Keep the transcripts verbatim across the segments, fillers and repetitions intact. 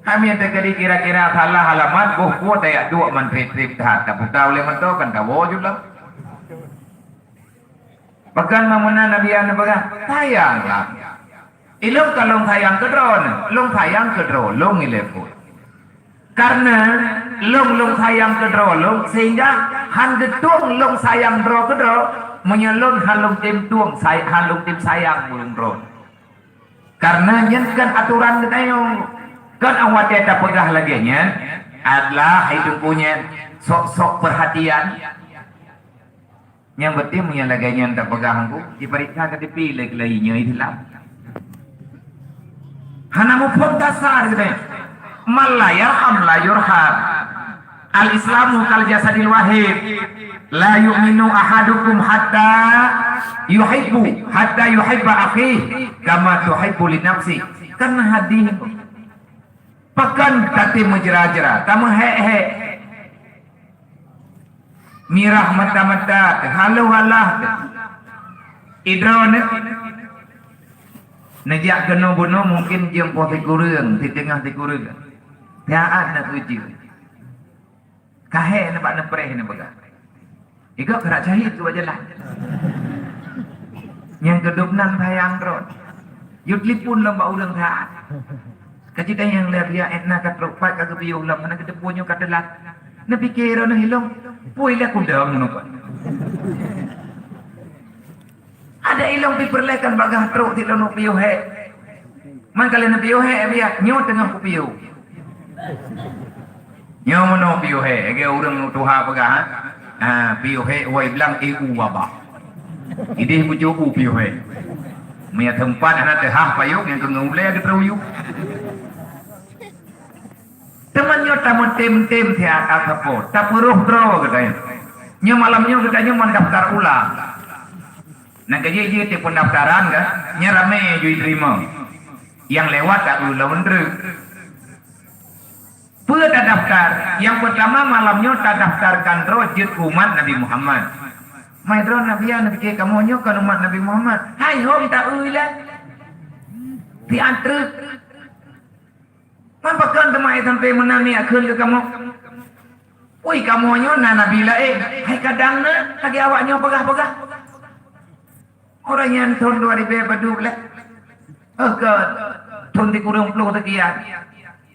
Kami teukeudi kira-kira salah alamat, boh kuat tajak duek man treb-treb that, taputa ulée mantong kan tawoe jula. Pakon meunyo Nabi nyan peugah, "Sayanglah. Ilôn ka lôn sayang keudroe, lôn sayang keudroe lôn ilée phon." Karena lôn, lôn sayang keudroe lôn, sehingga han geutueng lôn sayang droe keudroe, meunyo lôn han lôn tem tueng say-, han lôn tem sayang ureuëng droe. Karena nyan kan atoran geutanyoe. Kan awak watée tapeugah lagée nyan adalah hai teungku nyan sok-sok perhatian. Nyang penting meunyo lagée nyan tapeugah Teungku, jipareksa ka teupilée keu lagée nyoe Islam. Hana muphom dasar geutanyoe. Man la yarham la yurham. Al-Islamu kal jasadil wahid. La yu'minu ahadukum hatta yuhibbu, hatta yuhibba akhih kama tuhibbu li nafsi. Kan hadis. Pakon tatem meujra-jra, tameuhék-hék. Mirah mata-mata teuh, haloh alah teuh. Idroe nyoe neujak keunoe bunoe mungken jeuem poh sikureueng, siteungoh sikureueng. Siat na ujeuen. Kahé nibak neupreh neupeugah. Igoe keurak cahit tu aja lah. Nyang keudum nan sayang droe. Yue telepon lom bak ureuëng siat. Ka jitanyong lé biak ék na ka trok pat ka geupiôh lom, hana geuteupeue nyoe ka teulat. Neupike droeneuh ilong, pue ilée kudong nyoe pat. Ada ilong peureulée kan bagah trok ti lôn piôh hék. Man ka lheueh neupiôh hék biak, nyoe teungoh kupiôh. Nyoe meunoe piôh hék, lagée ureuëng tuha peugah, ha? Ha, piôh hék wai blang, eh, u wabah. Ideh bucok u piôh hék. Meunyo teumpat hana teuhah payong nyang keu ngeulée geuteuruyuek. Teuma nyoe tameutem-tem siat sapo, tapeuroh droe geutanyoe. Nyoe malam nyoe geutanyoe meudaftar ulang. Nyang keujeuet-jeuet di pendaftaran ka, nyan ramé jui teurimong. Nyang lewat ka ulôn treuk. Peue tadaftar? Nyang peutama malam nyoe tadaftarkan droe jeuet umat Nabi Muhammad. Mai droe Nabi, ya Nabi, kamoe nyoe kon umat Nabi Muhammad. Hai hom ta-eu ilée. Siat treuk. Man pakon teuma sampoe meunan neujak kheun keu kamoe? Ui, kamoe nyoe na nabi laén, hai kadang na lagée awak nyoe peugah-peugah. Uroe nyan thon dua ribée padub lé. Oh God, thon sikureueng ploh seukian.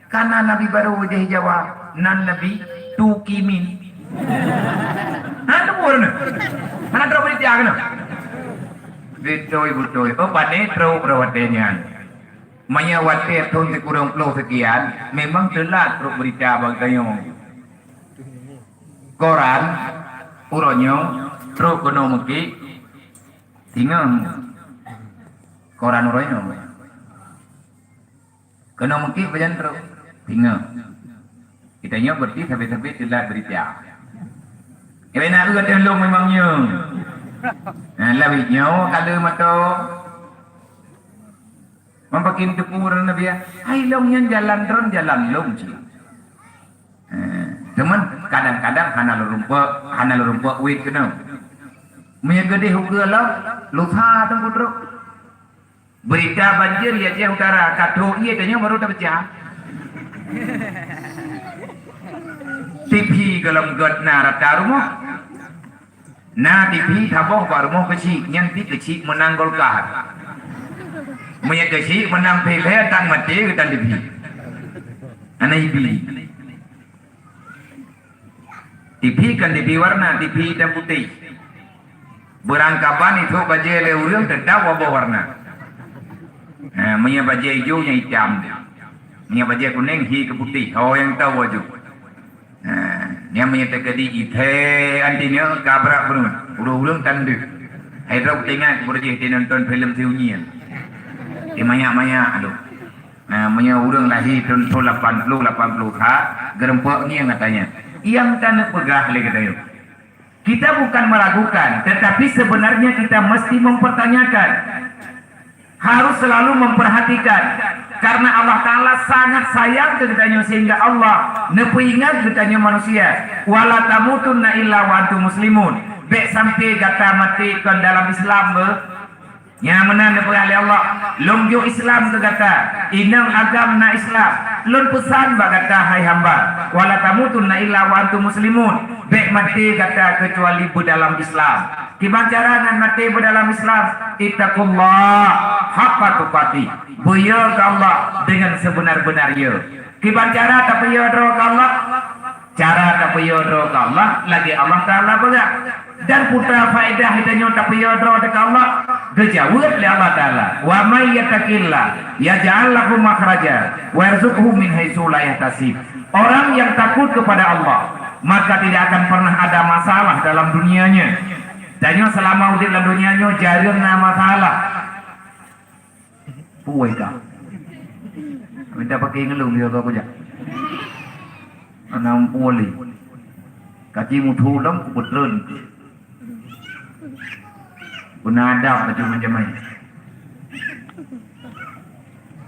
Ka na nabi barô jih jaweueb, nan nabi Tukimin. Hana teupeue na. Hana trok beurita keunoe. Beutôi, beutôi. Oh, pane trok uroe watée nyan. Meunyoe watée thon sikureueng ploh seukian, memang teulat trok beurita bak geutanyoe. Koran uroe nyoe trok keunoe meukiek, singoh koran uroe nyoe. Keunoe meukiek pajan trok, singoh. Geutanyoe berarti sabe-sabe teulat beurita. Keureuna eu ateueh lôn memang nyoe. Nah, lawét nyoe ka lheueh mantong. Mampakin teupeue ureuëng Nabi, hai lôn nyan jalan droen jalan lôn cit. Eh, teuma kadang-kadang hana lôn rumpok, hana lôn rumpok wét keunoe. Meunyoe geudeh ukeue lom, lusa teungku trok. Beurita banjir di Aceh Utara, ka trok ié tanyoe barô tapeucah. T V golom göt na rata rumoh. Na T V saboh bak rumoh keuchik, nyan pih keuchik meunang Golkar. Meunyoe keuchik meunang P L, tan maté geutan T V. Hana ibi. T V kan T V warna, T V hitam putih. Beurangkaban itoe bajée lé ureuëng teutap saboh warna. Ha, meunyoe bajée ijo nyan itam. Meunyoe bajée kunéng hi keu putih, ho nyang tau aju. Nah, nyang meunyoe teukeudi ithée anti nyoe kabrak beureueh, ureuëng-ureuëng tan deuh. Hai droe teuingat beureueh jih nonton filem Siunyil. Di manyak-manyak tu. Nah, meunyoe ureuëng lahé thon, thon lapan ploh, lapan ploh ha, geurumpok ngieng katanya. Nyang taneuk peugah lé geutanyoe. Kita bukan meragukan, tetapi sebenarnya kita mesti mempertanyakan. Harus selalu memperhatikan, karena Allah Ta'ala sangat sayang keu geutanyoe sehingga Allah neupeuingat geutanyoe manusia, "Wala tamutunna illa wa antum muslimun." Bék sampai gata maté kon dalam Islam, beuh. Nyang meunan neupeugah lé Allah, "Lôn jok Islam keu gata, inong agam na Islam. Lôn peusan bak gata, hai hamba, wala tamutunna illa wa antum muslimun. Bék maté gata keucuali beudalam Islam." Kiban cara ngon maté beudalam Islam? "Ittaqullah haqqa tuqatih." Beuyö keu Allah deungon seubeuna-beuna yö. Kiban cara tapeuyö droe keu Allah? Cara tapeuyö droe keu Allah lagée Allah Taala peugah. Dan peue faedah geutanyoe tapeuyö droe teuh keu Allah? Geujaweueb lé Allah Taala, "Wa may yattaqillah yaj'al lahu makhraja wa yarzuqhu min haitsu la yahtasib." Orang yang takut kepada Allah, maka tidak akan pernah ada masalah dalam dunianya. Tanyoe seulama udeb lam donya nyoe jareueng na masalah. Puih dah. Minta pakai ngelung dia kau kujak. Anak puli. Kaji mutu lom ku petreun. Guna adab macam macam ni.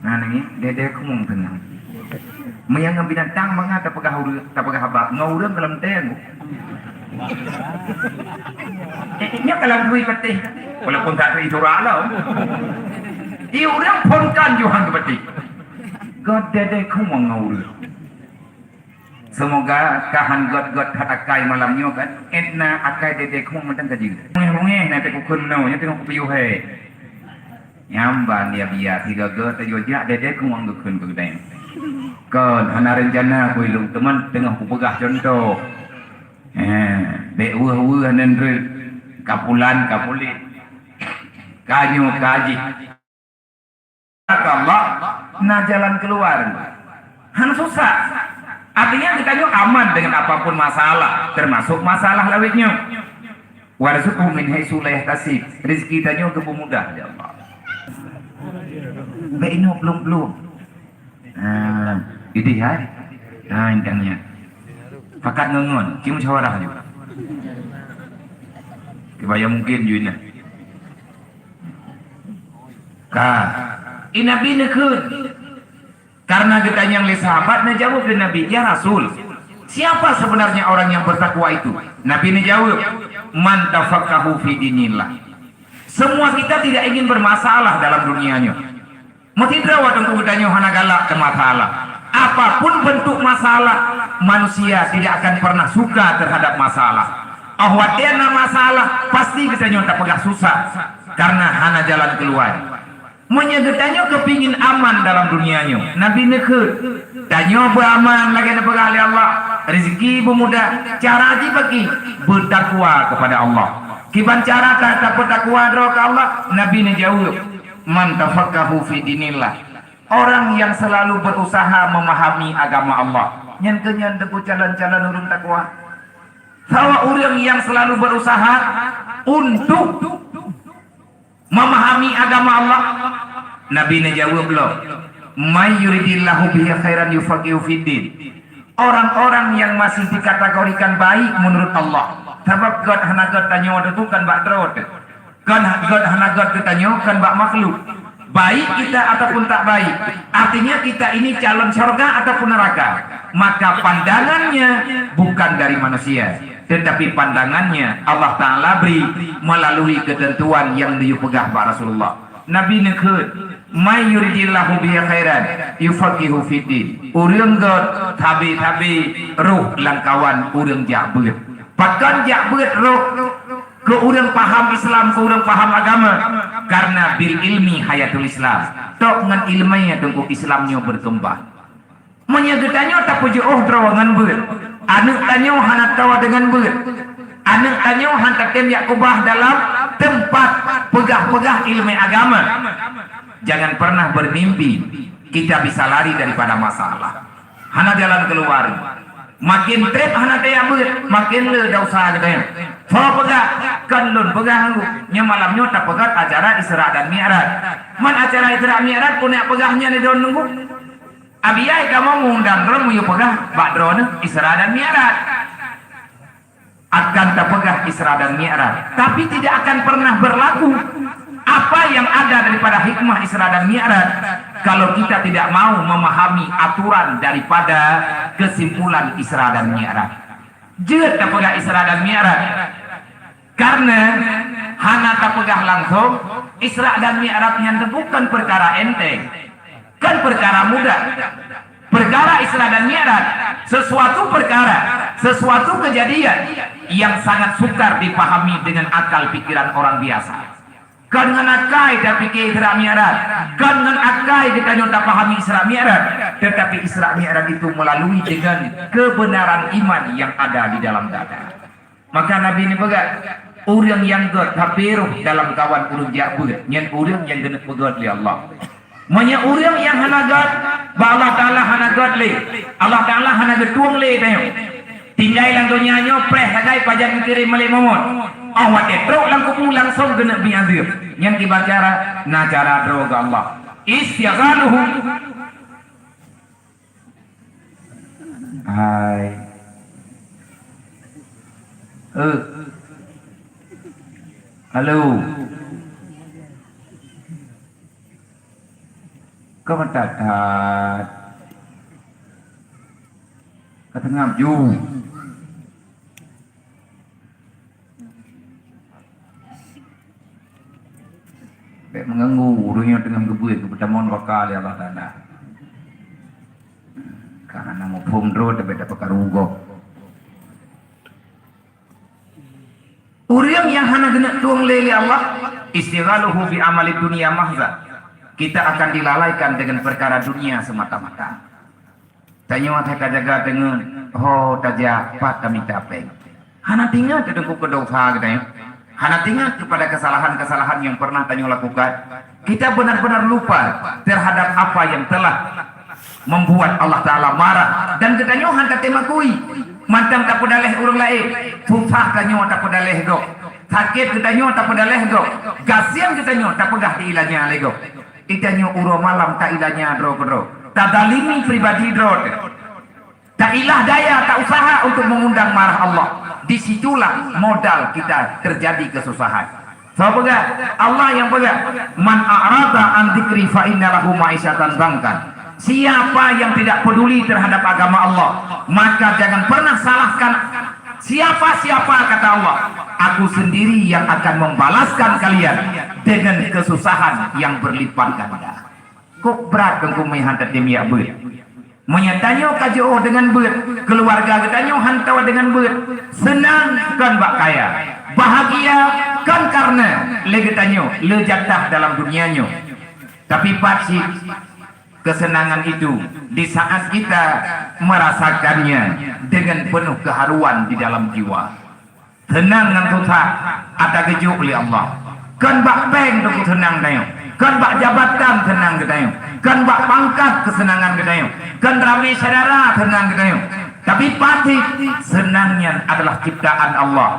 Nah, ni, dede kumong tengah. Meunyoe ngon binatang mangat tapeugah ureueng, tapeugah haba, ngon ureueng dalam teng. Eh, nyoe kalau bui peutih, walaupun tak ada surat lah. Di ureueng phon kan Johan ke peutih. God dede kumong ngon ureueng. Semoga kahan got-got that akai malam nyoe kan. Etna akai dede kumong mantong kaji. Mungeh-mungeh nanti kukun meunoe, nyoe tengok kupiuh hai. Nyang ban ya biya sigoe-goe tajojak dede kumong geukheun keu geutanyoe. Kon hana rencana kuilung teuma teungoh kupeugah contoh. Eh, bék weueh-weueh neundreuk kapulan kapulit. Kanyoe kaji. Kata Allah, na jalan keluar. Han susah. Artinya geutanyoe aman dengan apapun masalah, termasuk masalah lawét nyoe. Warzuqhu min haitsu la yahtasib. Rezeki tanyoe geupeumudah lé Allah. Bèk inoe plueng-plueng. Ha, idéh hai. Ha, intang nyan. Pakat ngon-ngon, ci musyawarah ju. Kibaya mungkin ju inah. Ka. I Nabi neukheun. Karena geutanyong lé sahabat, neujaweueb lé Nabi, "Ya Rasul, siapa sebenarnya orang yang bertakwa itu?" Nabi neujaweueb, "Man tafaqahu fi dinillah." Semua kita tidak ingin bermasalah dalam dunia nyoe. Meusidroe watèe geutanyoe hana galak keu masalah. Apapun bentuk masalah, manusia tidak akan pernah suka terhadap masalah. Oh watèe na masalah, pasti geutanyoe tapeugah susah karena hana jalan keluar. Meunyoe geutanyoe keupingin aman dalam dunia nyoe, Nabi neukheun, tanyoe beuaman lagèe neupeugah lé Allah, rezeki beumudah, cara jih bagi beutakwa kepada Allah. Kiban cara ta-, tapeutakwa droe keu Allah, Nabi neujaweueb, "Man tafaqahu fi dinillah." Orang yang selalu berusaha memahami agama Allah. Nyan keuh nyan teungku calon-calon ureueng takwa. Sawa ureueng yang selalu berusaha untuk memahami agama Allah. Nabi neujaweueb lom, "May yuridillahu bihi khairan yufaqihu fiddin." Orang-orang yang masih dikategorikan baik menurut Allah. Sabab gèt hana gèt tanyoe teuh kan bak droe teuh. Kan gèt hana gèt keu tanyoe kan bak makhluk. Baik kita ataupun tak baik, artinya kita ini calon syurga ataupun neraka. Maka pandangannya bukan dari manusia, tetapi pandangannya Allah Taala bri melalui ketentuan yang dipeugah bak Rasulullah. Nabi neukheun, "May yuridillahu bihi khairan yufaqihu fiddin." Ureueng gèt tabi-tabi roh lam kawan ureueng jak beuet. Pakon jak beuet roh keu ureueng paham Islam, keu ureueng paham agama? Karena bil ilmi hayatul Islam. Tok ngon ileumèe teungku Islam nyoe berkembang. Meunyoe geutanyoe tapeujiôh droe ngon beuet, aneuk tanyoe hana toe deungon beuet, aneuk tanyoe han tatém jak keubah dalam teumpat peugah-peugah ileumèe agama, jangan pernah bermimpi kita bisa lari daripada masalah. Hana jalan keluar. Makin trép hana tajak beuet, makin le desya geutanyoe. Soe peugah, kon lôn peugah, nyoe malam nyoe tapeugöt acara Isra dan Mi'raj. Man acara Isra Mi'raj, peue nyang peugah nyan di droeneuh? Abi ai kamoe mengundang droeneuh meunyoe peugah bak droeneuh Isra dan Mi'raj. Akan tapeugah Isra dan Mi'raj, tapi tidak akan pernah berlaku apa yang ada daripada hikmah Isra dan Mi'raj kalau kita tidak mau memahami aturan daripada kesimpulan Isra dan Mi'raj. Jeuet tapeugah Isra dan Mi'raj. Karena hana tapeugah langsung, Isra dan Mi'raj nyan teuh bukon peukara enteng, kon peukara mudah. Peukara Isra dan Mi'raj, sesuatu peukara, sesuatu kejadian yang sangat sukar dipahami dengan akal pikiran orang biasa. Kon ngon akai tapike Isra Mi'raj, kon ngon akai geutanyoe tapahami Isra Mi'raj, tetapi Isra Mi'raj itu melalui dengan kebenaran iman yang ada di dalam dada. Maka Nabi neupeugah, ureuëng nyang gét tapi roh dalam kawan ureuëng jak beuet, nyan ureuëng nyang geuneuk peugét lé Allah. Meunyoe ureuëng nyang hana gét, bak Allah Taala hana gét lé, Allah Taala hana geutueng lé tanyoe. Tinggai lam donya nyoe preh sagai pajan geukirém malaikat maut. Oh watée trok lam kubu langsung geuneuk bi azeub. Nyan kiban cara, na cara droe keu Allah. Istighaluhu. Hai. Eh. Halo. Kau mantap that. Kau tengah ju. Bék meuganggu ureuëng nyang teungoh geubeuet, geupeutamong baka lé Allah Taala. Karena muphom droe teubiet dapat karu gob. Ureuëng nyang hana geuneuk tueng lé lé Allah, istighaluhu bi amali dunia mahza. Kita akan dilalaikan dengan perkara dunia semata-mata. Tanyoe asai tajaga teungeut, ho tajak pat tamita péng. Hana teuingat teuh keu dosa geutanyoe. Hana teuingat kepada kesalahan-kesalahan yang pernah tanyoe lakukan. Kita benar-benar lupa terhadap apa yang telah membuat Allah Taala marah dan geutanyoe hana tatem akui. Mantong tapeudaleh ureuëng laén, susah tanyoe tapeudaleh gob. Sakét geutanyoe tapeudaleh gob. Gasien geutanyoe tapeugah diilanya lé gob. Geutanyoe uroe malam tailanya droe keudroe. Tadalimi pribadi droe teuh. Tailah daya, tausaha untuk mengundang marah Allah. Di situlah modal kita terjadi kesusahan. Soe peugah? Allah nyang peugah, "Man a'rada an dzikri fa inna lahu ma'isyatan dzankan." Siapa yang tidak peduli terhadap agama Allah, maka jangan pernah salahkan siapa-siapa, kata Allah. Aku sendiri yang akan membalaskan kalian dengan kesusahan yang berlipat ganda. Kok brat keu keumeunyoe hana tatem jak beuet. Meunyoe tanyoe ka jiôh deungon beuet, keuluwarga geutanyoe hantom deungon beuet, seunang kon bak kaya, bahagia kon kareuna lé geutanyoe le jatah dalam dunia nyoe. Tapi pat cit kesenangan itu di saat kita merasakannya dengan penuh keharuan di dalam jiwa. Seunang ngon susah ata geujok lé Allah. Kon bak péng teuh keuseunang geutanyoe, kon bak jabatan seunang geutanyoe, kon bak pangkat keuseunangan geutanyoe, kon ramé syedara seunang geutanyoe. Tapi pasti seunang nyan adalah ciptaan Allah.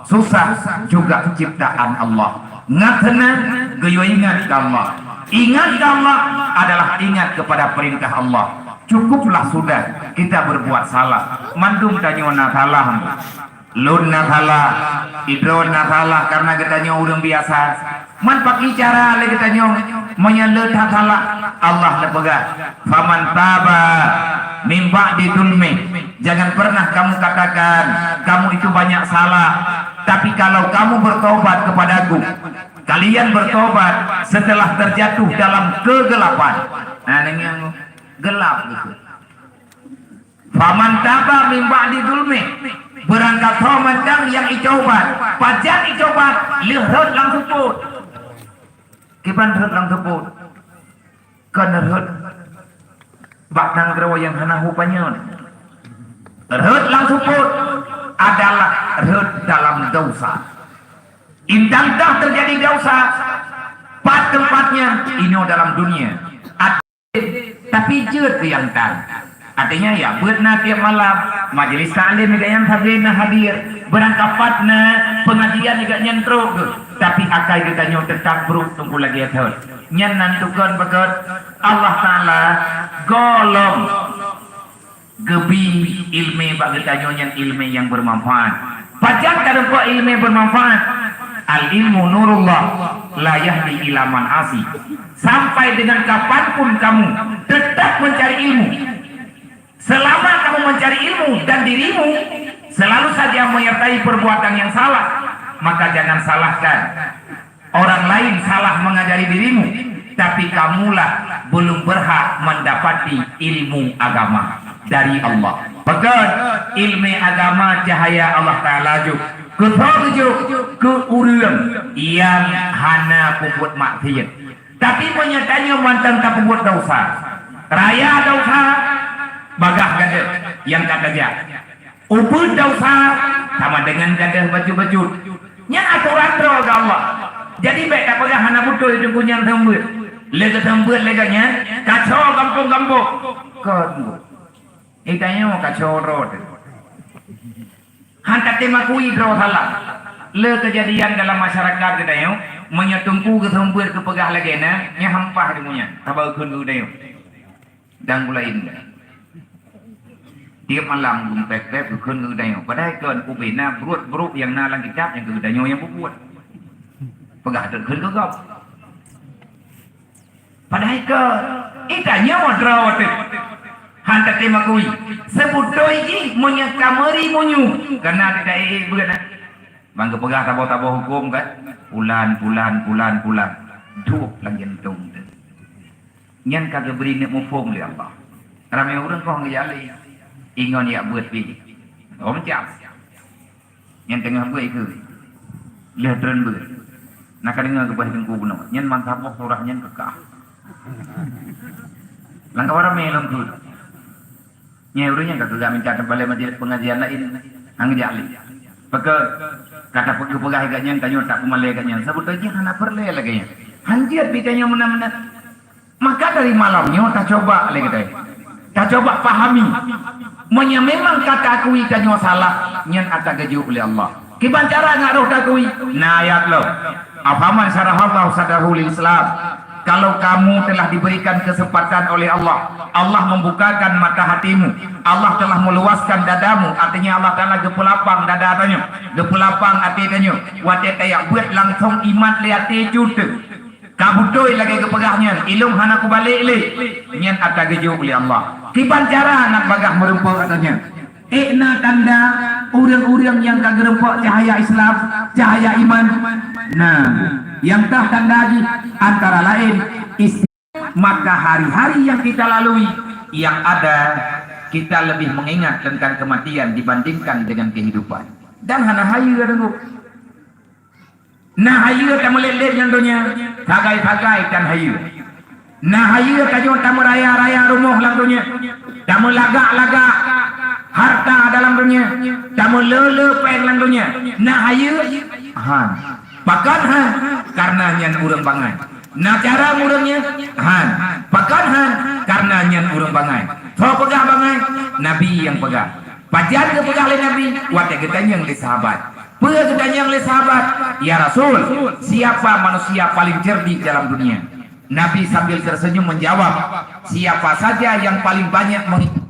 Susah juga ciptaan Allah. Ngat seunang geuyue ingat keu Allah. Ingat keu Allah adalah ingat kepada perintah Allah. Cukuplah sudah kita berbuat salah. Mandum tanyoe na salah. Lôn na salah, idroe na salah karena geutanyoe ureuëng biasa. Man pakri cara lé geutanyoe meunyoe le that salah? Allah neupeugah, "Faman taba min ba'di zulmi." Jangan pernah kamu katakan kamu itu banyak salah. Tapi kalau kamu bertobat kepadaku, kalian bertobat setelah terjatuh dalam kegelapan. Nah, deungoe, gelap gitu. Faman taba min ba'di zulmi. Beurangkasoe mantong nyang icobat. Pajan icobat? Lheueh rhot lam seupôt. Kiban rhot lam seupôt? Kon rhot bak nanggroe nyang hana hu panyöt. Rhot lam seupôt adalah rhot dalam dosa. Indang dah terjadi dosa, pat tempatnya? Inoe dalam dunia. Tapi jeuet keu nyang tan. Artinya, ya, beuet na tiep malam, majelis taklim nyang sabe na hadir, beurangkapat na pengajian nyang nyan trok geuh. Tapi akai geutanyoe teutap brok teungku lagée thon. Nyan nan tukon beugét Allah Taala gohlom geubi ilmé bak geutanyoe nyan ilmé nyang bermanfaat. Pajan tarumpok ilmé bermanfaat? Al ilmu nurullah la yahdi ila man asi. Sampai dengan kapanpun kamu tetap mencari ilmu, selama kamu mencari ilmu dan dirimu selalu saja menyertai perbuatan yang salah, Maka jangan salahkan orang lain salah mengajari dirimu, tapi kamulah belum berhak mendapati ilmu agama dari Allah. Pakon, ilmu agama cahaya Allah Taala jok. Keu soe jok? Keu ureuëng nyang hana peubuet maksiat. Tapi meunyoe tanyoe mantong tapeubuet desya, raya desya, bagaih gadeuh nyang ka tajak. Ubeut desya sama dengan gadeuh bacut-bacut. Nyan atoran droe geuh Allah. Jadi bék tapeugah hana beutôi teungku nyan seumeubeuet. Lé geuseumeubeuet lé geuh nyan, kacau gampông-gampông. Kon. Itanyoe kacau droe teuh. Han tatem akui droe salah. Lé keujadian dalam masyarakat geutanyoe, meunyoe teungku geuseumeubeuet geupeugah lagée na, nyan hampah deungon nyan, haba geukheun keu geutanyoe. Dan gulain. Tiep malam geumpék-pék geukheun keu geutanyoe. Padahai kon ubena brok-brok nyang na lam kitab nyang keu geutanyoe nyang peubuet. Peugah teuk kheun keu gob. Padahai kon itanyoe droe teuh. Han tatem akui. Seubeutôi jih meunyoe ka meuri meunyu, kana teuka ék-ék beuet na. Ban geupeugah saboh-saboh huköm kan, pulan, pulan, pulan, pulan. Duek lam jantông teuh. Nyan ka geubri neuk muphom lé Allah. Ramé ureuëng koh geujak lé. Ingon jak beuet pih. Oh, macam. Nyan teungoh beuet ikeu. Lheueh treun beuet. Na ka deungoe geupeugah teungku bunoe. Nyan mantap boh surah nyan keukah. Langkah ramé lom tu. Nyan ureuëng nyang ka geuminta teubalée majelis pengajian laén. Han geujak lé. Pakon, kata peugah-peugah gak nyan, tanyoe tak peumalée gak nyan. Sabab tanyoe hana peureulée lagée nyan. Hanjeuet bit tanyoe meunan-meunan. Maka dari malam nyoe tacoba lé geutanyoe. Tacoba pahami. Meunyoe memang ka taakui tanyoe salah, nyan ata geujok lé Allah. Kiban cara ngat roh taakui? Na ayat lom. Afaman syarahallahu sadrahu lil Islam. Kalau kamu telah diberikan kesempatan oleh Allah, Allah membukakan mata hatimu, Allah telah meluaskan dadamu, artinya Allah Taala geupeulapang dada tanyoe, geupeulapang até tanyoe. Watée tajak beuet langsong imat lé até jute. Ka beutôi lagée geupeugah nyan, ilong hana kubalek lé. Nyan ata geujok lé Allah. Kiban cara ngat bagaih meureumpok ata nyan. Ék na tanda ureuëng-ureuëng nyang ka geureumpok cahaya Islam, cahaya iman. Nah, nyang tah tanda jih antara laén ist-, maka hari-hari yang kita lalui yang ada kita lebih mengingat tentang kematian dibandingkan dengan kehidupan. Dan hana hayeue deungoe. Na hayeue tameulét-lét ngon donya, sagai-sagai tan hayeue. Na hayeue tanyoe tameuraya-raya rumoh lam donya, tameulagak-lagak harta dalam donya, tameuleu-leu péng lam donya. Na hayeue? Han. Pakon han? Karena nyan ureuëng bangai. Na cara ureuëng nyan? Han. Pakon han? Karena nyan ureuëng bangai. Soe peugah bangai? Nabi nyang peugah. Pajan geupeugah lé Nabi? Watée geutanyong lé sahabat. Peue geutanyong lé sahabat, "Ya Rasul, siapa manusia paling cerdik dalam dunia?" Nabi sambil tersenyum menjawab, "Siapa saja yang paling banyak meng-"